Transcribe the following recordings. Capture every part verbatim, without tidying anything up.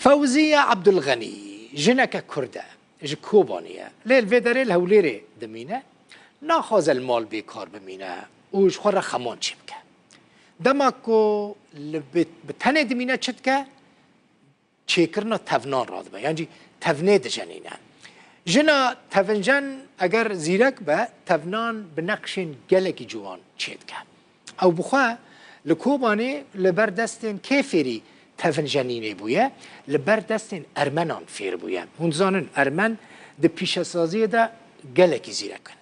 Fewziye Ebdulxenî jineke Kurd e, ji Kobanê ye. Lê li vê derê li Hewlêrê dimîne. Naxwaze li mal bêkar bimîne û ji xwe re xeman çêbike. Dema ku li bi, bi tenê dimîne çi dike? Çêkirina tevnan radibe, yan jî tevnê dijenîne. Jina tevinjen eger zîrek be, tevnan bi neqşên gelekî ciwan çêdike. Ew bi xwe li Kobanê li ber destên kê fêrî tevinjenînê bûye, li ber destên ermenan fêr bûye. Hûn dizanin ermen di pîşesaziyê de gelekî zîrek in.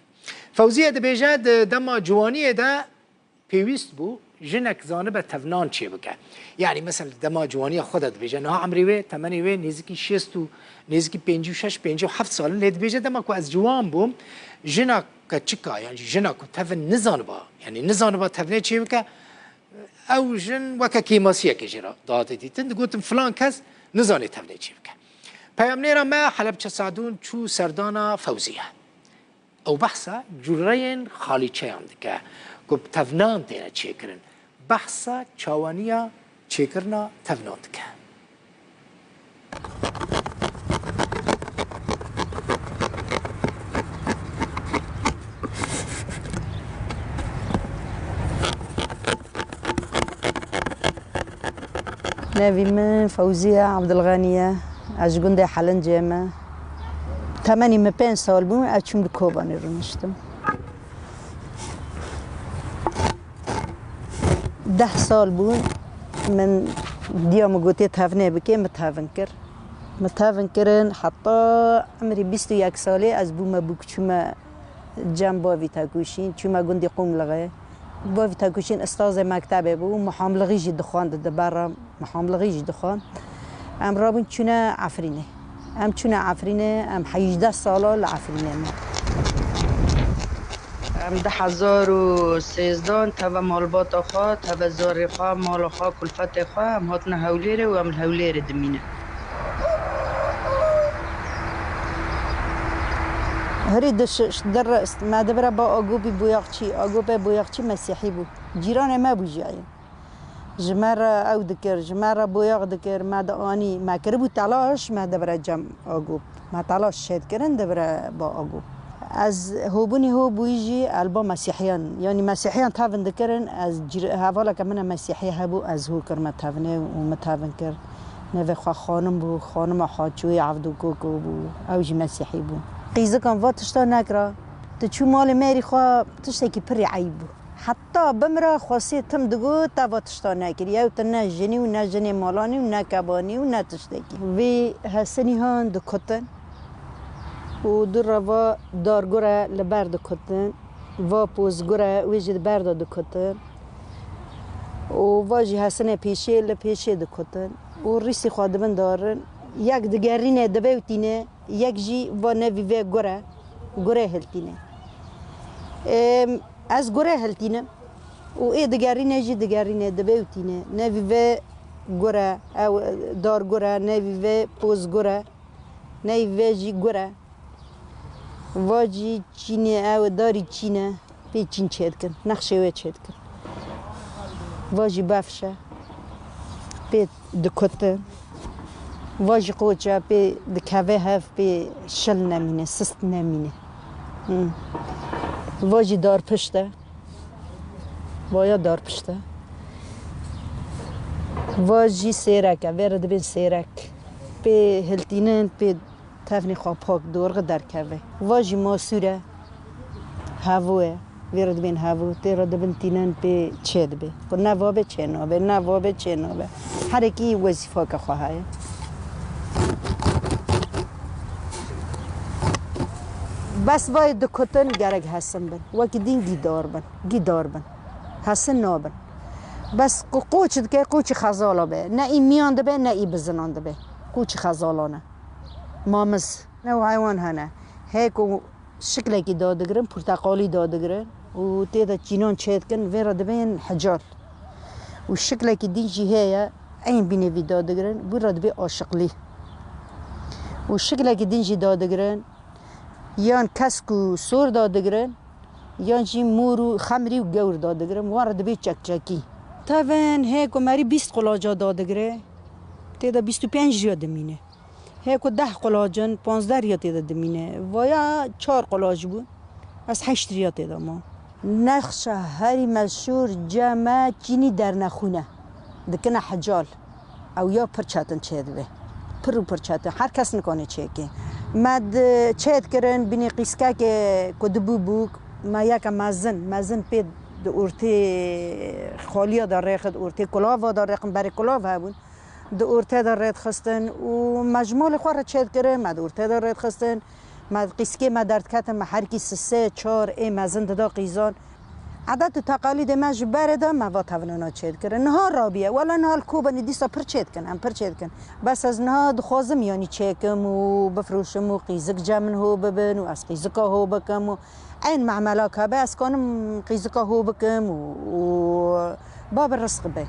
Fewziye dibêje, di dema ciwaniyê de pêwîst bû jinek zanibe tevnan çêbike. Yanî mesela dema ciwaniya xwe de dibêje, niha emrê wê, temenê wê nêzîkî şêst û nêzîkî pêncî û şeş, pêncî û heft sal in, lê dibêje dema ku ez ciwan bûm, jina keçika yan jî jina ku tevin nizaniba, yanî nizaniba tevnê çêbike, ew jin weke kêmasiyekê jê re dihate dîtin, digotin filan kes nizanê tevnê çêbike. Peyamnêra me Helebçe Sadûn çû serdana Fewziye. Ew behsa cureyên xalîçeyan dike ku bi tevnan têne çêkirin. Behsa çawaniya çêkirina tevnan dike. Nevî min Fewziye Ebdilxenî ye. Ez ji gundê Helincê me. Temenî min pênc sal bû, ez çûm li Kobanê rûniştim. Deh sal bû, min diya min gotê tevnê bike, min tevin kir. Min tevin kirin, heta emrî bîst û yek salê ez bûme bûk, çûme cem bavî tekûşîn, çûme gundî Qûmlixê. Bavî tekûşîn istazê mektebê bû, muhamlixî jî dixwend di ber re. Mihamlixî jî dixwend. Em rabûn çûne Efrînê. Em çûne Efrînê, em hejdeh sala li Efrînê me. Em du hezar û sêzdan teve malbata xwe, teve zarê xwe, mala xwe, kulfetê xwe, em hatine Hewlêrê û em li Hewlêrê dimîne. Herî di ş-, ş-, di re-, me di vira ba Agopî boyaxçî, Agopê boyaxçî mesîhî bû. Cîranê me bû jî. Ji me re ew dikir, ji me re boyax dikir, me dianî, me kiribû telaş, me divire cem Agop. Me telaş çêdikirin, divire ba Agop. Ez hobûnî ho bûyî jî elba mesîhiyan, yanî mesîhiyan tevin dikirin, ez cir-, hevaleke min e mesîhî hebû, ez ho kirime tevinê û min tevin kir. Navê xwe Xanim bû, Xanima Haçoyê Evdokoko bû, ew jî mesîhî bû. Qîzikan va tişta nekira, tu çû malê mêrî xwe, tiştekî pirî eyb bû. Heta bimira Xwesê tim digot, te va tişta nekiriye û tu ne jinî û ne jinê malanî û ne kebanî û ne tiştekî. Vî Hesinî han dikutin û du re va Dargure li ber dikutin, va Pozgure wê jî di ber de dikutin û va jî Hesinê pêşê li pêşê dikutin û rîsî xwe dibin darin. Yek digerîne dibe û tîne, yek jî va nevî vê gure, gure hiltîne. Êm, Ez gure hiltînim û ê digerîne jî digerîne, dibe û tîne. Nevî vê gure, ew dar gure, nevî vê poz gure, nevî vê jî gure. Va jî çînê, ew darî çîne, pê çîn çêdikin, nexşê wê çêdikin. Va jî befş e, pê dikutin. Va jî qoç e, pê dikeve hev, pê şil nemîne, sist nemîne. Hmm. Va jî darpişt e. Vaya darpişt e. Va jî sêrek e, vê re dibên sêrek. Pê hiltînin, pê tevnê xwe pak dorxe derkeve. Va jî masûr e. Hevo ye. Vê re dibên hevo. Tê re dibin tînin pê çê dibe. Ku ne vabe çê nabe, ne vabe çê nabe. Herekî wezîfake xwe heye. Bes vayê dikutin gerek hesin bin. Wekî din gîdar bin. Gîdar bin. Hesin nabin. Bes ku qoç dike, qoçî xezala be. Ne î miyan dibe, ne î bizinan dibe. Qoçî xezalan e. Mamiz. Ne û heywan hene. Hê ku şiklekî dadigirin, porteqalî dadigirin û tê de çînan çêdikin, vê re dibên hical. Û şiklekî din jî heye, eyn bînê vî dadigirin, wî re dibê aşiqlî. Û şiklekî din jî dadigirin, yan kesk û sor dadigirin, yan jî mor û xemrî û gewr dadigirin, wan re dibê çekçekî. Tevin hê ku merî bîst qulaca dadigire. Tê de bîst û pênc riya dimîne. Hê ku deh qulac in, panzdeh riya tê de dimîne. Vaya çar qulac bû. Ez heşt riya tê de mam. Nexşa herî meşhûr cem e, çînî dernexûn e. Dikine hecal. Ew ya pir çetin çêdibe. Pir û pir çetin. Her kes nikane çêke. Me di çêdikirin, binî qîskekê ku dibû bûk, me yeke mezin, mezin pê di ortê xaliya de rêxit, ortê kulava de rêxin, berê kulav hebûn. Di ortê de rêdixistin û me ji malê xwe re çêdikirin, me di ortê de rêdixistin. Me qîskê me derdiketin, me herkî sisê, çar ê mezin dida qîzan. Edet û teqalîdê me ji berê de me va tevnana çêdikirin. Niha rabiye, wela niha li Kobanê dîsa pir çêdikin, em pir çêdikin. Bes ez niha dixwazim yanî çêkim û bifroşim û qîzik cem min ho bibin û ez qîzika ho bikim û eyn memela ka be ez kanim qîzika ho bikim û, û babê rizq be.